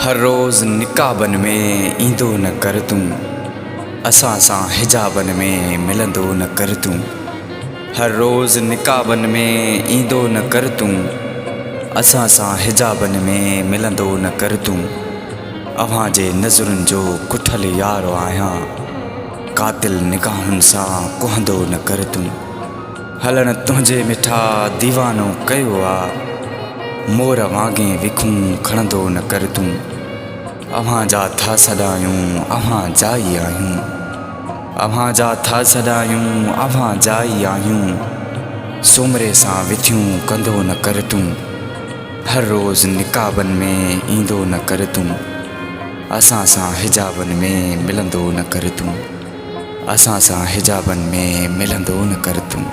هر روز نقابن ۾ ايندو نه ڪر تون، اسان سان حجابن ۾ ملندو نه ڪر تون. هر روز نقابن ۾ ايندو نه ڪر تون، اسان سان حجابن ۾ ملندو نه ڪر تون. اوهان جي نظرن جو ڪٺل يار آهيان، قاتل نگاهن سان ڪهندو نه ڪر تون. هلڻ تنهنجي مٺا ديوانو ڪيو آ، مور وانگي وکون کڻندو نه ڪر تون. اوهان جا ٿا سڏايون اوهان جا ئي آهيون، اوهان جا ٿا سڏايون اوهان جا ئي آهيون، سومري سان وٿيون ڪندو نه ڪر تون. هر روز نقابن ۾ ايندو نه ڪر تون، اسان سان حجابن ۾ ملندو نه ڪر تون. اسان سان حجابن ۾ ملندو نه ڪر تون.